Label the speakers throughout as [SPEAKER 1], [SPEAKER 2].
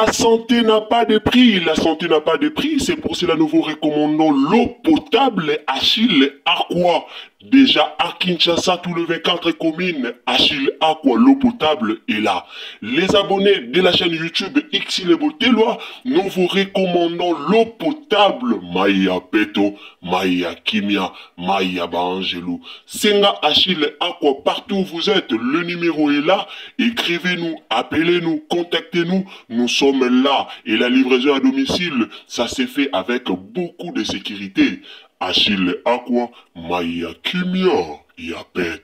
[SPEAKER 1] La santé n'a pas de prix, la santé n'a pas de prix, c'est pour cela nous vous recommandons l'eau potable Achille Aqua. Déjà à Kinshasa, tous les 24 communes, Achille Aqua, l'eau potable est là. Les abonnés de la chaîne YouTube Xile Boteloi, nous vous recommandons l'eau potable Maya Peto, Maya Kimia, Maya Baangelou. Senga Achille Aqua, partout où vous êtes, le numéro est là. Écrivez-nous, appelez-nous, contactez-nous. Nous sommes là. Et la livraison à domicile, ça s'est fait avec beaucoup de sécurité. Achille Aqua, Maya Kimia, Yapeta.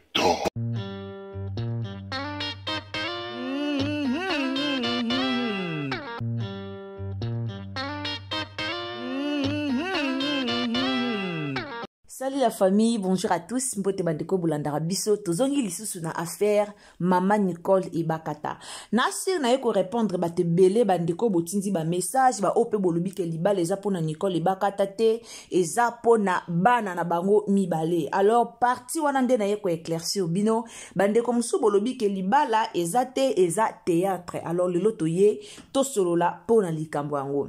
[SPEAKER 2] Salut la famille, bonjour à tous. Mbote bandeko bolandaka biso tozongi lisusu na affaire mama Nicole Ebakata. Na sur na ye ko répondre bato ebele bandeko botindi ba message ba oyo pe bolobi ke libala eza pona Nicole Ebakata te, eza pona bana na bango mibale. Alors partie wana nde na ye ko éclaircir bino bandeko mosusu bolobi ke libala eza te, eza théâtre. Alors lelo toye tosolola pona likambo yango.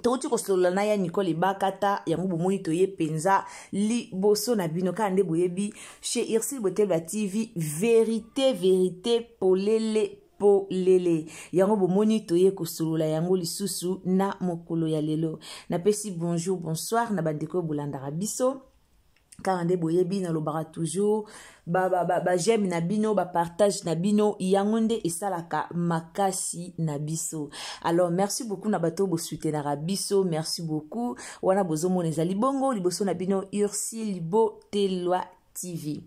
[SPEAKER 2] Touti kosolola na ya Nicole Ebakata, yango bomoni toye mpenza liboso na bino kaka nde boyebi chez Ursule Botelwa TV, vérité vérité polele polele. Yango bomoni toye kosolola yango lisusu na mokolo ya lelo. Napesi bonjour bonsoir na bandeko bolandaka biso kaka nde boyebi nalobaka toujours ba j'aime na bino, ba partage na bino, yango nde esalaka makasi na biso. Alors merci beaucoup na bato bosoutenaka biso, merci beaucoup. Wana bozomona ezali bongo liboso na bino Ursule Botelwa TV.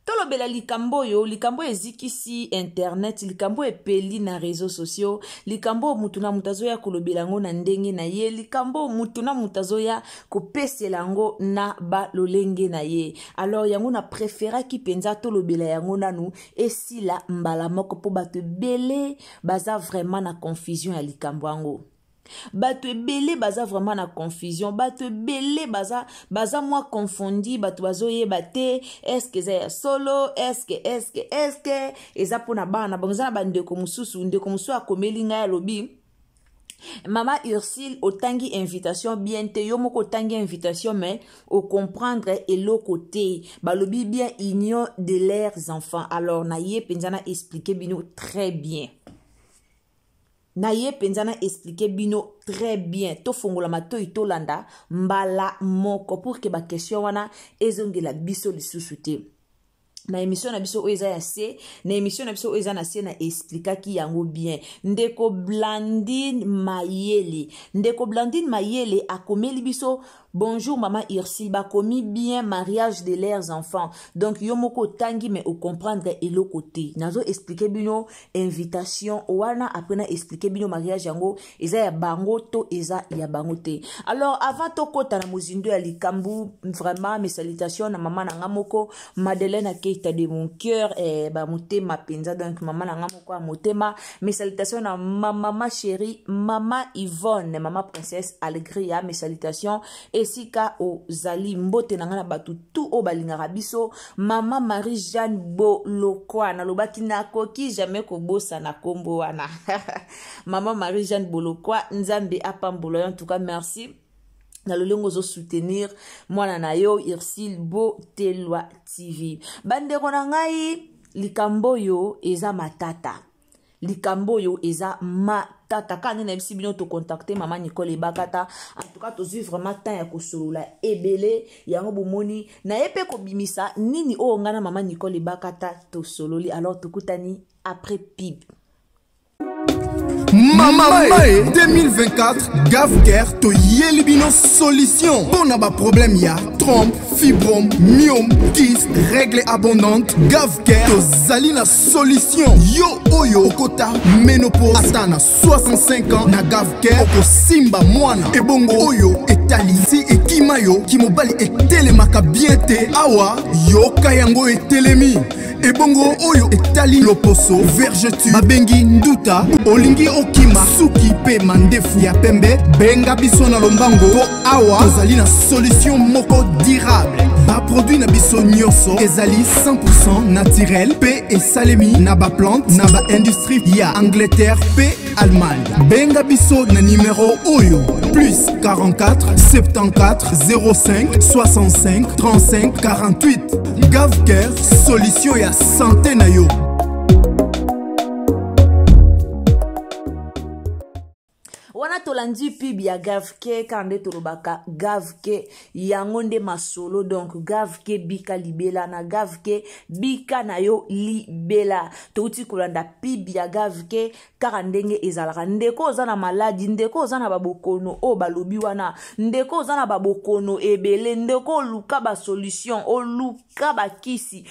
[SPEAKER 2] Tolobela likambo oyo, likambo ezikisi internet, likambo epeli na réseaux sociaux, likambo mutu na mutu azoya kolobela yango na ndenge na ye, likambo mutu na mutu azoya kopesela yango na ba lolenge na ye. Alors yango na préféraki mpenza tolobela yango nanu esila mbala moko po bato ebele baza vraiment na confusion ya likambo yango. Bato ebele baza vraiment na confusion, bato ebele baza mwa confondi, bato bazoyeba te est-ce que eza ya solo, est-ce que, est-ce que, est-ce que eza mpona bana na bango. Eza na bandeko mosusu, ndeko mosusu akomeli ngai alobi Mama Ursule otangi invitation bien te, yo moko otangi invitation mais o comprendre eloko te, balobi bien union de leurs enfants. Alors na ye mpenza na expliquer bino très bien. Na ye mpenza na expliquer bino très bien. Tofongola matoi tolanda mbala moko pour que ba question wana ezongela biso lisusu te. Na émission na biso oyo eza ya se, na émission na biso oyo eza na se na explikaki yango bien. Ndeko Blandine Mayele, Ndeko Blandine Mayele akomeli biso bonjour mama Ursule, bakomi bien mariage de leurs enfants. Donc yo moko otangi mais o comprendre eloko te. Nazo expliquer bino invitation wana après na expliquer bino mariage yango eza ya bango to eza ya bango te. Alors avant tokota na mozindo ya likambu, vraiment mes salutations na mama na nga moko Madeleine Keita de mon cœur, ba motema penza, donc mama na nga moko ya motema. Mes salutations na ma mama chérie mama Yvonne, mama princesse Alegria, mes salutations esika ozali, mbote na nga na bato tout oyo balingaka biso. Mama Marie-Jeanne Bolokwa, nalobaki nakoki jamais kobosana kombo wana. Mama Marie-Jeanne Bolokwa, Nzambe apambola yo, en tout cas merci na lolengo ozo soutenir mwana na yo Ursule Botelwa TV. Bandeko na ngai, likambo oyo eza matata, likambo oyo eza matata. Kaka nde nayebisi bino tocontacte mama Nicole Ebakata, en tout cas tozwi vraiment temps ya kosolola ebele yango bomoni naye mpe kobimisa nini oyo ngai na mama Nicole Ebakata tosololi. Alors tokutani après pub.
[SPEAKER 3] Mama Mae 2024, Gavcare toyeli bino solution mpona ba problème ya trompe, fibrome, myome, kyste, règle abondante. Gavcare tozali na solution. Yo oyo okota ménopause ata na 65 ans, na Gavcare okosimba mwana. Ebongo oyo etali si ekima yo kimobali etelemaka bien te, awa yoka yango etelemi. Ebongo oyo etali loposo vergeture babengi nduta, olingi okima suki pe mandefu ya pembe, benga biso na lombango po awa tozali na solution moko durable. Baproduit na biso nyonso ezali 100% naturel mpe esalemi na baplante na baindustrie ya Angleterre mpe Allemagne. Benga biso na numero oyo plus 44 74 05 65 35 48. Gavcare, solution ya santé na yo.
[SPEAKER 2] Wana tolandi pub ya Gavke, kaka nde tolobaka Gavke yango nde masolo. Donc Gavke bika libela na Gavke, bika na yo libela. Touti kolanda pub ya Gavke kaka ndenge ezalaka. Ndeko oza na maladi, ndeko oza na babokono oyo balobi wana, ndeko oza na babokono ebele, ndeko oluka basolution, oluka bakisi,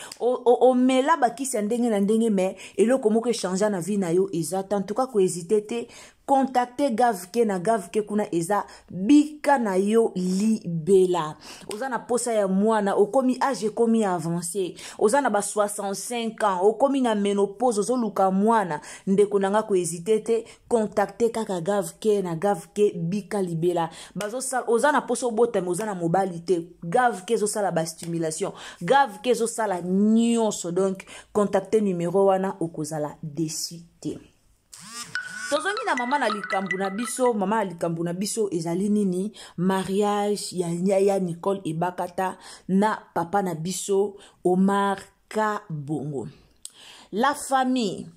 [SPEAKER 2] omela bakisi ya ndenge na ndenge, me eloko moko echange na vie na yo eza te. En tout cas, kohésite te, contacte Gavke. Na Gavke kuna eza bika na yo libela. Oza na posa ya mwana, okomi age ekomi avancé, oza na ba 65 ans, okomi na ménopause, ozoluka mwana, ndeko na nga, kohésite te, contacte kaka Gavke. Na Gavke bika libela. Bazosala, oza na posa obotami, oza na mobali te, Gavke ezosala bastimulation, Gavke ezosala nyonso. Donc contacte numéro wana, okozala déçu te. Tozongi na mama na likambo na biso. Mama na likambo na biso ezali nini? Mariage ya Nicole Ebakata na papa na biso Omar Kabongo. La famille,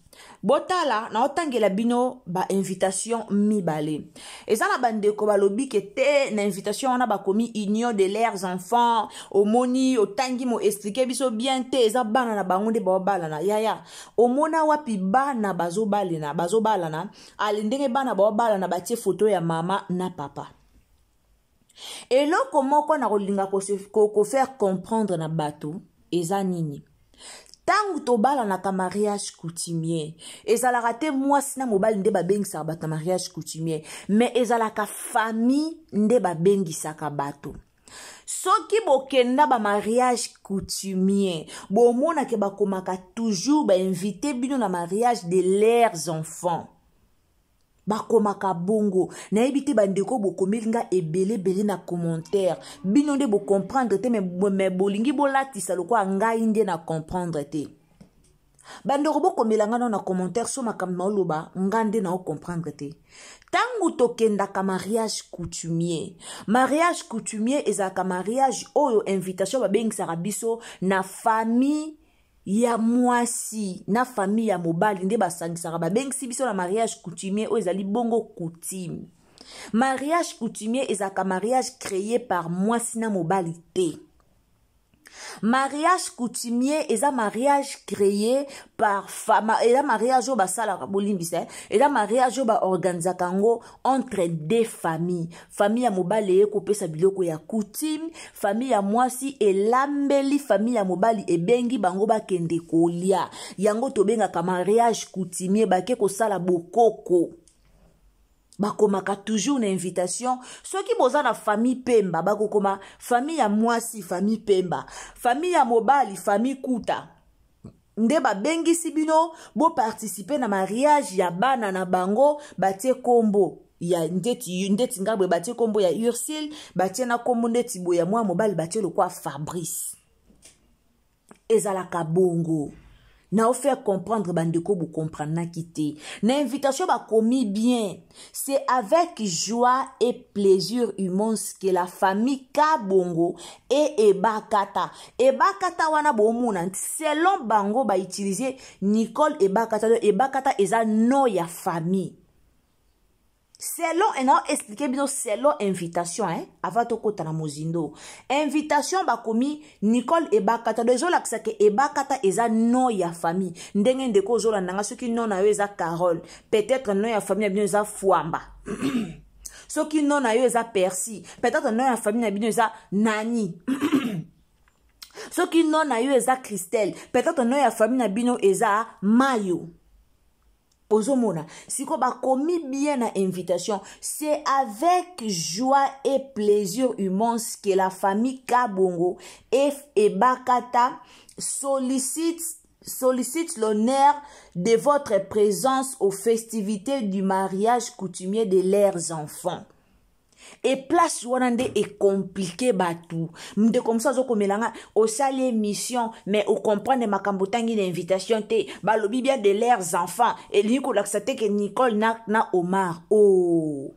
[SPEAKER 2] botala, naotangela bino bainvitation mibale. Eza na bandeko balobi ke te, na invitation wana bakomi union de leurs enfants. Omoni, otangi mo expliquer biso bien te, eza bana na bango nde baobalana. Yaya, omona wapi bana bazobalana? Bazobalana ale ndenge bana baobalana, batie foto ya mama na papa. Eloko moko na kolinga kofaire comprendre na bato eza nini? Ntango tobalanaka mariage coutumier, ezalaka te mwasi na mobali nde babengisaka bato na mariage coutumier, mais ezalaka famille nde babengisaka bato. Soki bokenda bamariage coutumier, bomonake bakomaka toujours bainvite bino na mariage de leurs enfants, bakomaka bongo. Nayebi te, bandeko bokomeli nga ebele ebele na commentaire, bino nde bocomprendre te, me bolingi bolatisa lokola ngai nde na comprendre te. Bandeko, bokomela nga nano na commentaire so makambo naoloba nga nde naocomprendre te. Ntango tokendaka mariage coutumier, mariage coutumier ezalaka mariage oyo invitation babengisaka biso na famille ya mwasi na famille ya mobali nde basangisaka, babengisi biso na mariage coutumier oyo ezali bongo coutume. Mariage coutumier ezalaka mariage créé par mwasi na mobali te. Mariage coutumier eza mariage créé par fama, eza mariage oyo basalaka, bolimbisa, eza mariage oyo baorganizaka yango entre deux familles. Famille ya mobali eye kopesa biloko ya coutume, famille ya mwasi elambeli famille ya mobali, ebengi bango bakende kolia. Yango tobengaka mariage coutumier. Bake kosala bokoko, bakomaka toujours na invitation soki boza na famille Pemba, bakokoma famille ya mwasi famille Pemba, famille ya mobali famille Kuta, nde babengisi bino boparticipe na mariage ya bana na bango. Batie kombo ya ndeti nga boye, batie kombo ya Ursile, batie na kombo ndeti boye ya mwana mobali, batie lokwa Fabrice. Ezalaka bongo. Na ofaire comprendre bandeko, bocomprendaki te. Na invitation bakomi bien: c'est avec joie et plaisir immense que la famille Kabongo et Ebakata. Ebakata wana bomona, selon bango bautilize Nicole Ebakata. Donc Ebakata eza nom ya famille selon na expliquer bino, selon invitation, hein, avant tokota na mozindo. Invitation bakomi Nicole Ebakata, do ezolakisa ke Ebakata eza nom ya famille. Ndenge ndeko ozolanda nga, soki nom na yo eza Carole, peut-être nom ya famille na bino eza Fwamba. Soki nom na yo eza Percy, peut-être nom ya famille na bino eza nani. Soki nom na yo eza Christelle, peut-être nom ya famille na bino eza Mayo. Ozomona sikoyo bakomi bien na invitation: c'est avec joie et plaisir immense que la famille Kabongo et Ebakata sollicite l'honneur de votre présence aux festivités du mariage coutumier de leurs enfants. E place wana nde ecomplike bato. Ndeko mosusu azokomela nga, osali émission mais ocomprendre makambo otangi na invitation te, balobi bien de leurs enfants, elingi kolakisa te ke Nicole na Omar. Oh,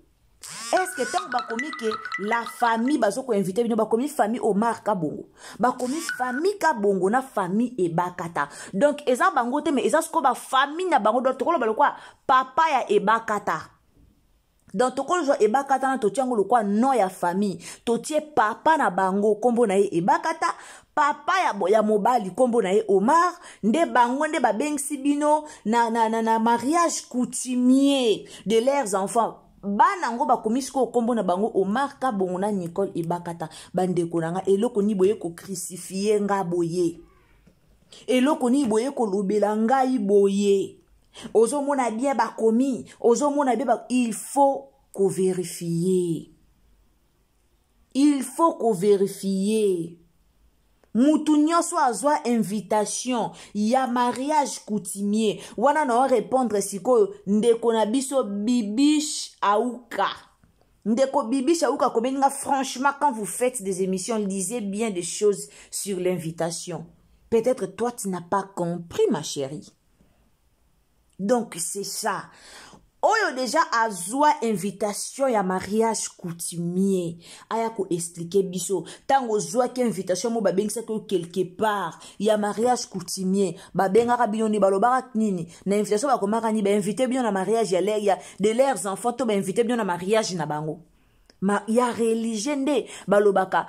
[SPEAKER 2] est-ce que ntango bakomi ke la famille bazo koinvite bino, bakomi famille Omar Kabongo, bakomi famille Kabongo na famille Ebakata, donc eza bango te, mais eza sikoyo bafamille na bango. Donc tokoloba lokola papa ya Ebakata, donc tokozwa Ebakata na totie yango lokola nom ya famille, totie papa na bango nkombo na ye Ebakata, papa ya mobali nkombo na ye Omar, nde bango nde babengisi bino na mariage coutumier de leurs enfants. Bana yango bakomi sikoyo nkombo na bango Omar Kabongo na Nicole Ebakata. Bandeko na nga, eloko nini boye kocrucifie nga boye? Eloko nini boye kolobela ngai boye? Ozomona bien bakomi, ozomona bien il faut kovérifier, il faut kovérifier. Mutu nyonso azwa invitation ya mariage coutumier wana, na répondre sikoyo ndeko na biso Bibish Auka. Ndeko Bibish Auka kobenga, franchement, quand vous faites des émissions, lisez bien des choses sur l'invitation. Peut-être toi, tu n'as pas compris, ma chérie. Donc c'est ça, oyo déjà azwa invitation ya mariage coutumier aya koexpliquer biso. Ntango ozwaki invitation mo, babengisaki yo quelque part ya mariage coutumier, babengaka bino nini? Balobaka nini na invitation? Bakomaka nini? Bainvite bino na mariage ya de leurs enfants to bainvite bino na mariage na bango ma, ya religieux? Nde balobaka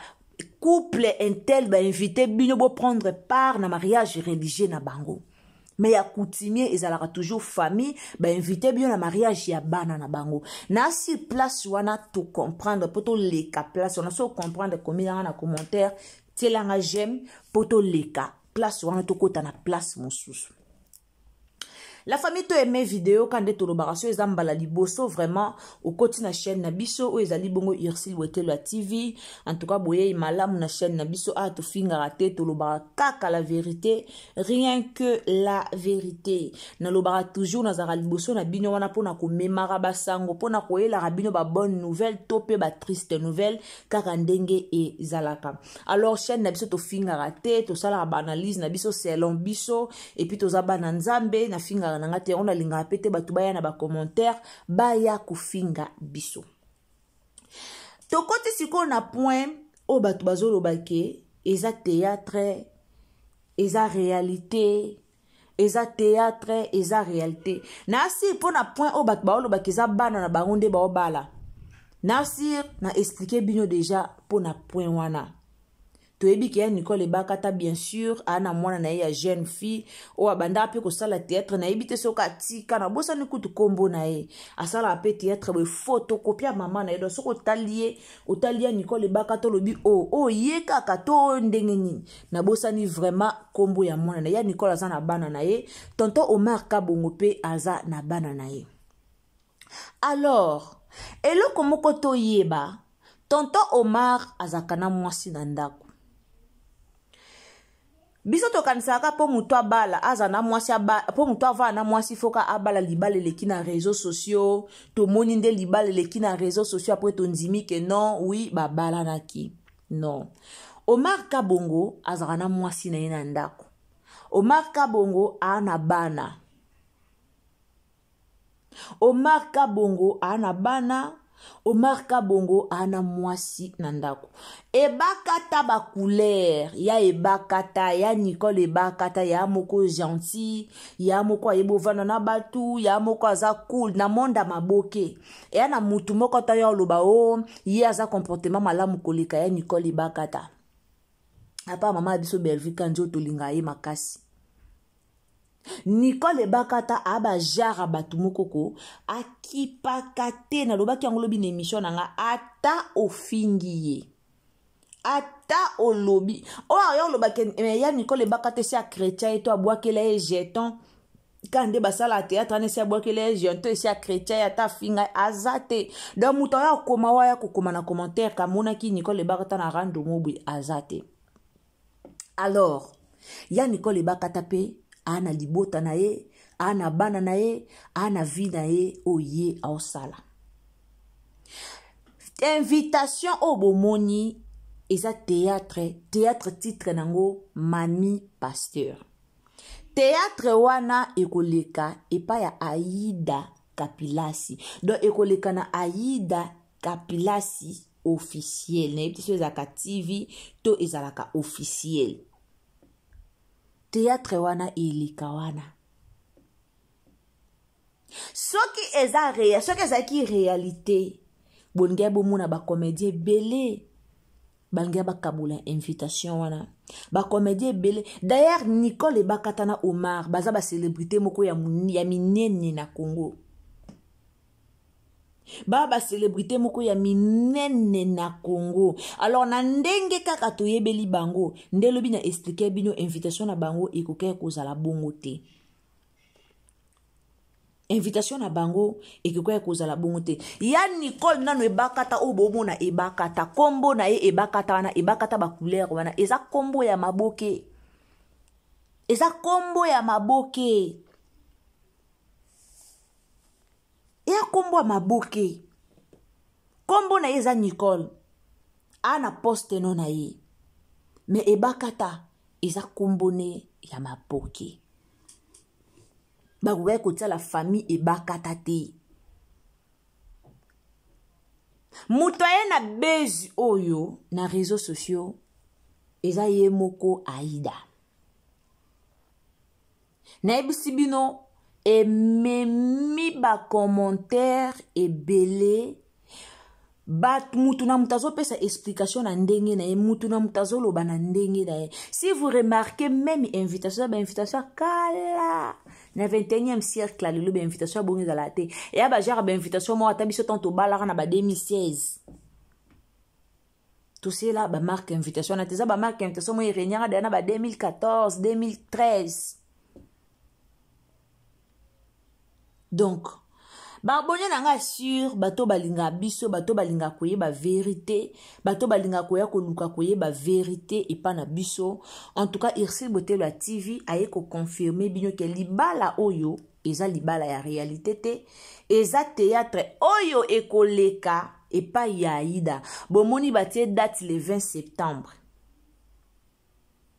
[SPEAKER 2] couple un tel bainvite bino boprendre part na mariage religieux na bango. Mais ya coutumier ezalaka toujours famille bainvite bino na mariage ya bana na bango. Na sur place wana tocomprendre, mpo toleka place wana. So comprendre, komelanga na commentaire, tielanga j'aime mpo toleka place wana, tokɔta na place mosusu. La famille, to aime vidéo ka nde tolobaka. So eza mbala liboso vraiment okoti na chaîne na biso oyo ezali bongo Ursile Wetelo ya TV, en tout cas boyei malamu na chaîne na biso. Awa tofingaka te, tolobaka kaka la vérité, rien que la vérité. Nalobaka toujours, nazalaka liboso na bino wana mpona komemaka basango, mpona koyelaka bino babonne nouvelle to mpe batriste nouvelle, kaka ndenge ezalaka. Alors chaîne na biso, tofingaka te, tosalaka baanalyse na biso selon biso, et puis toza bana Nzambe. Nafingaka na nga te, yango nalingaka mpe te bato baya na bacommentaire, baya kofinga biso. Tokoti sikoyo na point oyo bato bazoloba ke eza théâtre, eza réalité, eza théâtre, eza réalité. Nasir mpo na point oyo bato baolobaka eza bana na bango nde baobala, nasir na expliquer bino déjà mpo na point wana. Toyebi ke ya Nicole Ebakata, bien sûr, aa na mwana na ye ya jeune fille oyo abandaka mpe kosala théâtre. Nayebi te soki atika, nabosani kutu nkombo na ye. Asalaka mpe théâtre boye, photocopie ya mama na ye. Donc soki otali ye, otali ya Nicole Ebakata, olobi o oyo ye kaka to oyo ndenge nini. Nabosani vraiment nkombo ya mwana na ye. Ya Nicole aza na bana na ye, tonton Omar Kabongo mpe aza na bana na ye. Alors eloko moko toyeba, tonton Omar azalaka na mwasi na ndako. Biso tokanisaka mpo moto abala aza na mwasi, mpo moto avanda na mwasi, foka abala. Libala eleki na réseaux sociaux, tomoni nde libala eleki na réseaux sociaux, après tondimi ke non, oui, babalanaki. Non, Omar Kabongo azalaka na mwasi na ye na ndako. Omar Kabongo aa na bana. Omar Kabongo aa na bana. Omar Kabongo aa na mwasi na ndako. Ebakata bacouleur ya Ebakata, ya Nicole Ebakata, ya moko gentil, ya moko ayebi ovanda na bato, ya moko aza cool na monde ya maboke. Eya na mutu moko ata yo aloba o ye aza comportement malamu koleka ya Nicole Ebakata, apa mama ya biso Bellevue Kanzi oyo tolinga ye makasi. Nicole Ebakata abajara bato moko ko akipaka te. Nalobaki yango lobi na émission na nga, ata ofingi ye, ata olobi oyo aya olobaki ya Nicole Ebakata esi achrétien ye to abwakela ye jeton, ka nde basala théâtre wana, esi abwakela ye jeton, esi achrétien ye, ata afinga aza te. Donc moto aya akoma oyo aya kokoma na commentaire kamonaki Nicole Ebakata na rando mobwe aza te. Alors ya Nicole Ebakata mpe aa na libota na ye, aa na bana na ye, aa na vie na ye oyo ye aosala. Invitation oyo bomoni eza théâtre, théâtre titre nango Mami Pasteur. Théâtre wana ekoleka epai ya Aïda Kapilasi. Donc ekoleka na Aïda Kapilasi officiel. Nayebi te soki ezalaka TV to ezalaka officiel. Théâtre wana eleka wana. Soki eza rea, soki ezalaki réalité, bolingi bomona ba comédien ebele balingi bakabola invitation wana bacomédien ebele. D'ailleurs Nicole Ebakata na Omar baza ba célébrité moko ya minene na Congo, ba ba célébrité moko ya minene na Congo. Alors na ndenge kaka toyebeli bango nde lobi na expliquer bino invitation na bango ekoki kozala bongo te. Invitation na bango ekoki kozala bongo te. Ya Nicole nano Ebakata oyo bomona Ebakata, kombo na ye Ebakata wana, Ebakata ba couleur wana eza kombo ya maboke, eza kombo ya maboke, ya kombo ya maboke. Kombo na ye eza Nicole, ana poste no na ye, mais Ebakata eza kombo ne ya maboke. Bakoki kotia la famille Ebakata te. Moto aye na buzz oyo na réseaux sociaux eza ye moko Aïda. Nayebisi bino ememi ba commentaire ebele, bat mutu na mutu azopesa explication na ndenge na ye, mutu na mutu azoloba na ndenge na ye. Si vous remarquez même invitation, ba invitation ya kala na 21e siècle lelo, ba invitation ya bongo ezala te. Eya ba genre ba invitation moko ata biso tanto tobalaka na ba 2016. Tosela ba marque invitation na te, eza ba marque invitation moko eregnaka deja na ba 2014, 2013. Donc baabonné na nga sur bato balinga biso, bato balinga koyeba vérité, bato balinga koya koluka koyeba vérité epa na biso. En tout cas Ursule Botelo ya TV aye ko confirmer bino ke libala oyo eza libala ya réalité te, eza théâtre oyo ekoleka epai ya Aïda. Bomoni batie date le 20 septembre.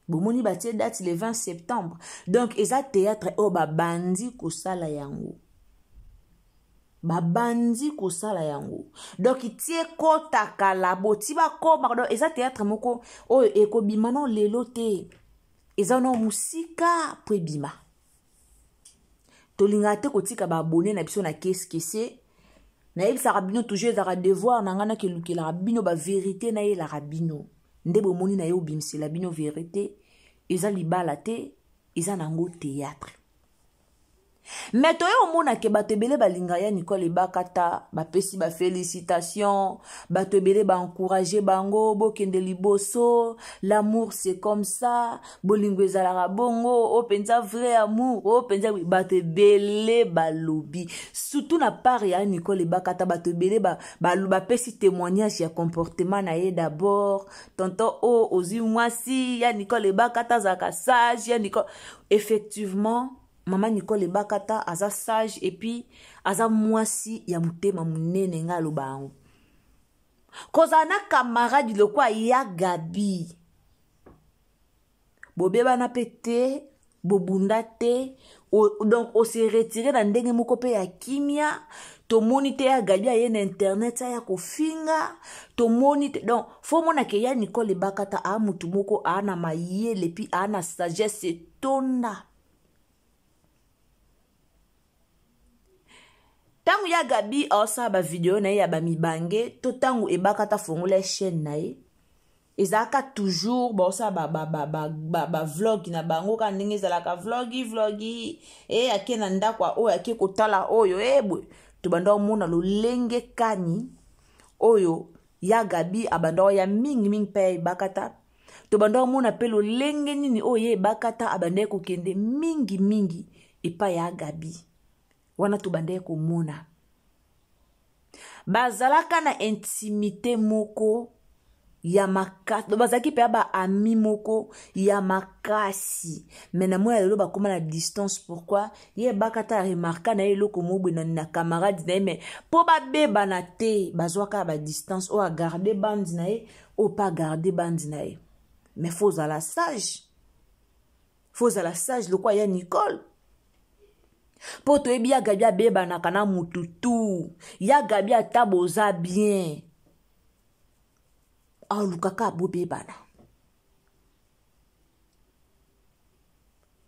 [SPEAKER 2] Bomoni batie date le 20 septembre. Donc eza théâtre oyo babandi kosala yango. Babandi kosala yango. Donc tie kota kala boti bakoma. Donc eza théâtre moko oyo ekobima no lelo te. Eza no musika po ebima. Tolingaka te kotika ba abonné na biso na keskese. Nayebisaka bino toujours ezalaka devoir na ngai nakelukelaka bino ba vérité nayelaka bino. Nde bomoni na ye obimisela bino vérité, eza libala te, eza nango théâtre. Mais toye omona ke bato ebele balinga ya Nicole Ebakata, bapesi ba félicitations, bato ebele ba encourager bango, bokende liboso, l'amour c'est comme ça, bolingo ezalaka bongo, o penza vrai amour, o penza oui, bato ebele balobi. Surtout na part ya Nicole Ebakata, bato ebele bapesi témoignage ya comportement na ye d'abord. Tonton o ozwi mwasi ya Nicole Ebakata azalaka sage ya Nicole. Effectivement, Mama Nicole Ebakata aza sage et puis aza mwasi ya motema monene nga aloba yango. Kozala na camarade lokwa ya Gabi. Bobebana pe te, bobunda te, donc o se retirer na ndenge moko pe ya kimia, tomoni te ya Gabi aye na internet ya kofinga, tomoni te, donc faut mona ke ya Nicole Ebakata a mutu moko a na mayele puis a na sagesse tonda. Tangu ya Gabi aosala ba video na ye ya ba mibange to tangu Ebakata fongola chaîne na ye, ezalaka toujours baosala ba vlog na bango kaka ndenge ezalaka vlogi vlogi, e ake na ndako ya oyo ake kotala oyo, e boye tobanda omona lolenge kani oyo ya Gabi abanda oya mingi mingi mpe ya Ebakata. Tobanda omona mpe lolenge nini oyo ye Ebakata abandaki kokende mingi mingi epai ya Gabi. Wana tobandaki komona bazalaka na intimité moko. Ya makasi, bazalaki mpenza baami moko ya makasi, me na moi ya lelo bakóma na distance. Pourquoi? Ye Ebakata aremarka na ye eloko moko boye na camarade na ye, me mpo babebana te, bazwaka badistance. Oyo agarde bande na ye, oyo mpe agarde bande na ye. Mais fo ozala sage, fo ozala sage lokola ya Nicole, mpo toyebi ya Gabi abebanaka na mutu tu. Ya Gabi, ata boza bien, alukaka bobebana.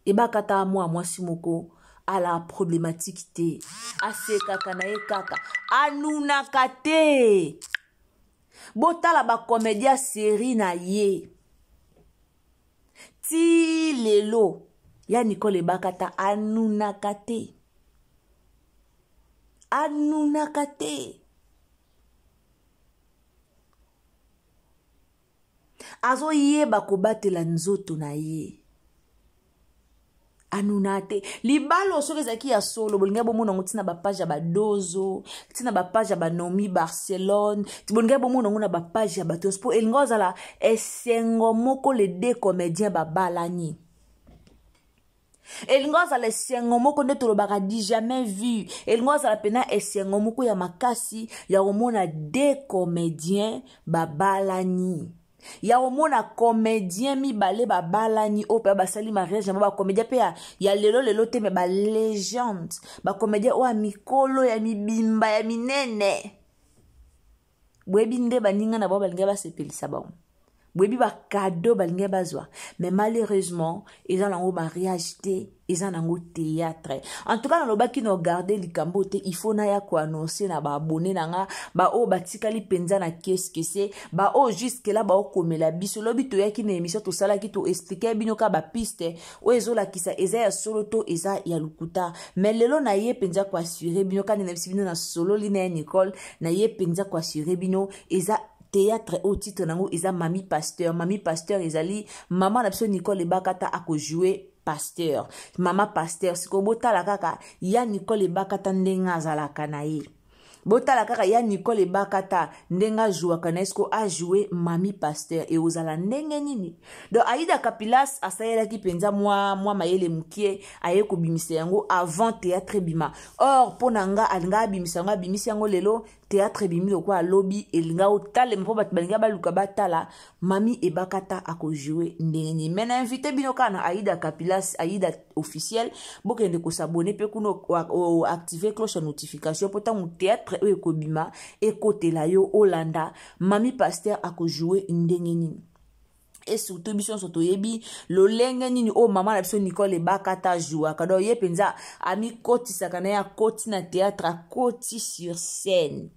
[SPEAKER 2] Ebakata mwa mwasi moko ala problématique te, asekaka na ye kaka, anunaka te. Botala bacomédien ya série na ye ti lelo, ya Nicole Ebakata anunaka te, anunaka te. Azoyeba kobatela nzoto na ye, anuna te. Libala soki ezalaki ya solo, bolingai bomona yango ntina bapage ya badozo, ntina bapage ya banomi Barcelone, bolingai bomona yango na bapage ya bato nyonso, mpo elingi ozala esengo moko. Le deux comédien babalani, elingi azala esengo moko nde tolobaka du jamais vu. Elingi azala mpena esengo moko ya makasi ya komona deux comédien babalani, ya komona comédien mibale babalani, oyo mpe basali mariage yango. Bacomédien mpe ya lelo lelo te, me balégende, bacomédien oyo ya mikolo, ya mibimba, ya minene. Boyebi nde baninga na bango balingi basepelisa bango, boyebi bacadeau balingi bazwa, mais malheureusement eza nango mariage te, eza nango théâtre. En tout cas, nalobaki na garde likambo te, il faut naya koannonce na baabonnés na nga, baoyo batikali mpenza na keskese, baoyo jusque là baokomela biso. Lobi toyaki na émission, tosalaki, toexplike bino ka bapiste oyo ezolakisa eza ya solo to eza ya lokuta. Mais lelo na ye mpenza koassure bino kani na bisi bino na sololi na ya Nicole, na ye mpenza koassure bino eza théâtre oyo titre nango eza Mami Pasteur. Mami Pasteur ezali mama na biso Nicole Ebakata akojoue pasteur, mama pasteur. Sikoyo botala kaka ya Nicole Ebakata ndenge azalaka na ye, botala kaka ya Nicole Ebakata ndenge ajouaka na ye. Sikoyo ajoue mami pasteur, ekozala ndenge nini? Donc Aida Kapilas asalelaki mpenza mwa mayele mokie, aye kobimisa yango avant théâtre ebima. Or mpo na nga, alinga abimisa yango, abimisi yango lelo, théâtre ebimi lokola alobi, elinga otalema mpo bato balinga baluka batala mami Ebakata akojoue ndenge nini. Me na invite bino kaka na Aida Kapilas, Aida Officiel, bokende kosabone mpe kuna oactive cloche ya notification, mpo ntango théâtre oyo ekobima ekotela yo, olanda mami pasteur akojoue ndenge nini. Et surtout, biso nyonso toyebi lolenge nini oyo mama na biso Nicole Ebakata ajouaka. Donc ye mpenza amikotisaka na ye, akoti na théâtre, akoti sur scène,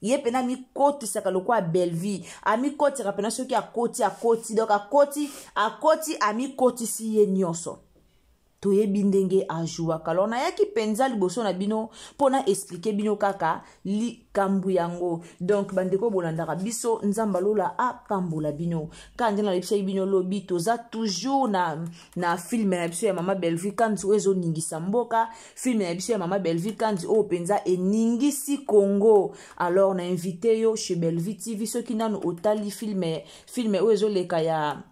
[SPEAKER 2] ye mpena amikotisaka lokola Bellevie amikotisaka mpena. Soki akoti, akoti, donc akoti, akoti, amikotisi ye nyonso, toyebi ndenge ajouaka. Alors nayaki mpenza liboso na bino mpona explike bino kaka likambo yango. Donc bandeko bolandaka biso, Nzambe alola apambola bino. Kaka nde nalobisaki bino lobi, toza toujours na film na biso ya mama Bellevue Kanzi oyo ezoningisa mboka, film na biso ya mama Bellevue Kanzi oyo mpenza eningisi Congo. Alors na invite yo chez Bellevue TV, soki nanu otali film oyo ezoleka ya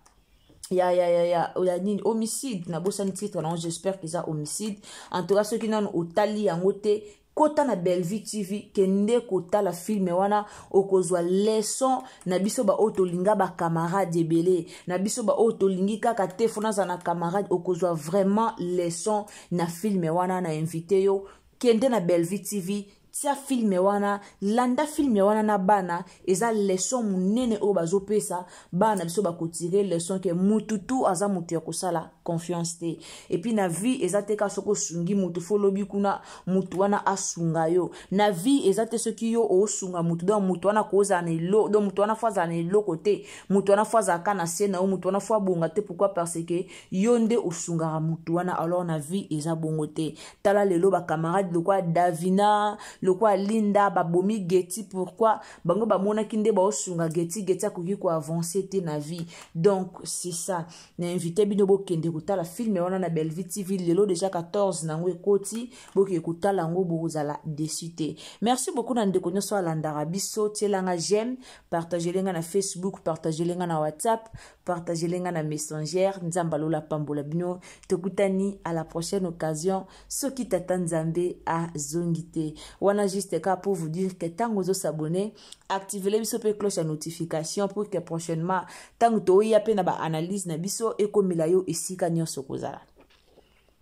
[SPEAKER 2] nini, Homicide, nabosani titre nango, j'espère que eza Homicide. En tout cas, soki nanu otali yango te, kota na Bellevue TV, kende kotala film wana, okozwa leçon. Na biso baoyo tolinga bacamarade ebele, na biso baoyo tolingi kaka te fo naza na camarade, okozwa vraiment leçon na film wana. Na invite yo, kende na Bellevue TV, tia film wana, landa film wana na bana. Eza leçon monene oyo bazopesa bana biso, bakotire leçon ke mutu tu aza motu ya kosala confiance te. Et puis na vie eza te kaka soki osungi mutu, fo lobi kuna mutu wana asunga yo. Na vie eza te soki yo osunga mutu, donc mutu wana kozala na eloko, donc mutu wana fo azala na eloko te, mutu wana fo azalaka na se na yo, mutu wana fo abonga te. Pourquoi? Parce que yo nde osungaka mutu wana. Alors na vie eza bongo te. Tala lelo bacamarade lokola Davina. Lokola Linda babomi Getty, pourquoi bango bamonaki nde baosunga Getty, Getty akoki koavance te na vie. Donc c'est ça, na invité bino bokende kotala film wana na Bellevue TV lelo déjà 14 nango ekoti, bokende kotala yango, bokozala déçu te. Merci beaucoup na ndeko nyonso alandaka biso. Tielanga j'aime, partagele nga na Facebook, partagele nga na WhatsApp, partagele nga na Messenger. Nzambe alola pambola bino. Tokutani à la prochaine occasion soki tata Nzambe azongi te. Wana juste ka pour vous dire que ntango ozosabone, activele biso mpe cloche ya notification pour que prochainement ntango toya mpe na baanalyse na biso ekomela yo esika nyonso kozala.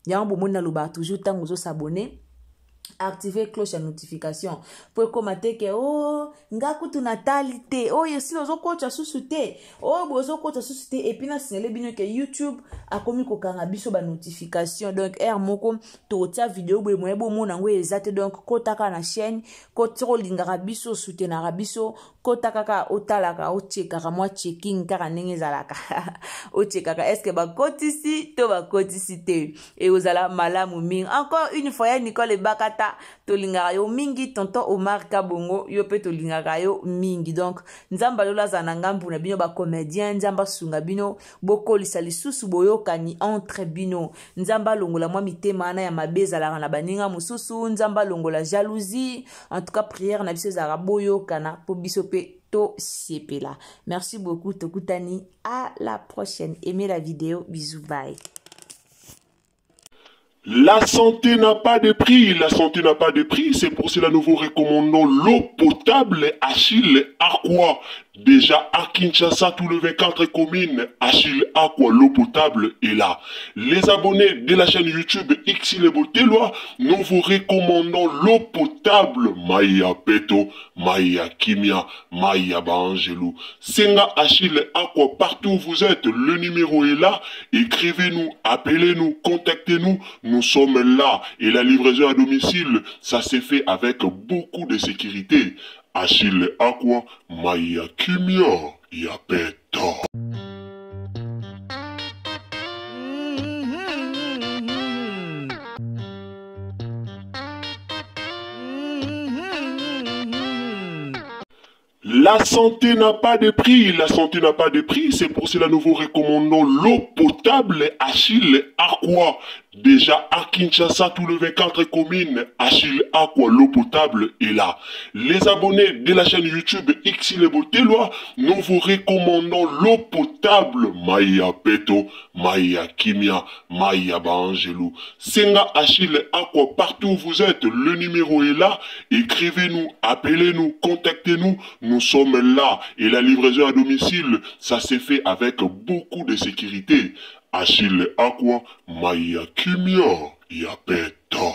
[SPEAKER 2] Yango bomoni, nalobaka toujours, ntango ozosabone, activer cloche ya notification po ekóma te ke o oh, nga kutu natali te, oyo esili ozokotya susu te, oyo boye ozokotya susu te. Et puis nasignale bino ke YouTube akomi kokanga biso banotification, donc heure moko tokotia video boye, moye bomona yango eza te. Donc kota kaka na chaîne, soki olingaka biso, osoutenaka biso, kota kaka otalaka, ochekaka mwa checking kaka ndenge ezalaka, ochekaka est-ce bakotisi to bakotisi te. Ekozala malamu mingi. Encore une fois, ya Nicole Ebakata, tolingaka yo mingi. Tonton Omar Kabongo, yo mpe tolingaka yo mingi. Donc Nzambe alola azala na ngambu na bino bacomédien, Nzambe asunga bino, bokolisa lisusu boyokani entre bino. Nzambe alongola mwa mitema wana ya mabe ezalaka na baninga mosusu, Nzambe alongola jalousie. En tout cas, prière na biso ezalaka boyokana mpo biso mpe tosepela. Merci beaucoup, tokutani à la prochaine. Aimez la vidéo, bisous, bye.
[SPEAKER 1] La santé n'a pas de prix, la santé n'a pas de prix, c'est pour cela nous vous recommandons l'eau potable Achille Aqua. Déjà à Kinshasa, tout le 24 communes, Achille Aqua, l'eau potable est là. Les abonnés de la chaîne YouTube Xile Boteloi, nous vous recommandons l'eau potable Maya Peto, Maya Kimia, Maya Baangelou. Senga Achille Aqua, partout où vous êtes, le numéro est là. Écrivez-nous, appelez-nous, contactez-nous. Nous sommes là. Et la livraison à domicile, ça s'est fait avec beaucoup de sécurité. Achille Aqua, Maya Kimia, Yapeto. La santé n'a pas de prix, la santé n'a pas de prix, c'est pour cela nous vous recommandons l'eau potable Achille Aqua. Déjà à Kinshasa, tout le 24 communes, Achille Aqua, l'eau potable est là. Les abonnés de la chaîne YouTube Xile Boteloi, nous vous recommandons l'eau potable Maya Peto, Maya Kimia, Maya Baangelou. Senga Achille Aqua, partout où vous êtes, le numéro est là. Écrivez-nous, appelez-nous, contactez-nous. Nous sommes là. Et la livraison à domicile, ça s'est fait avec beaucoup de sécurité. Achille Aqua, Maya Kimia, Yapeto.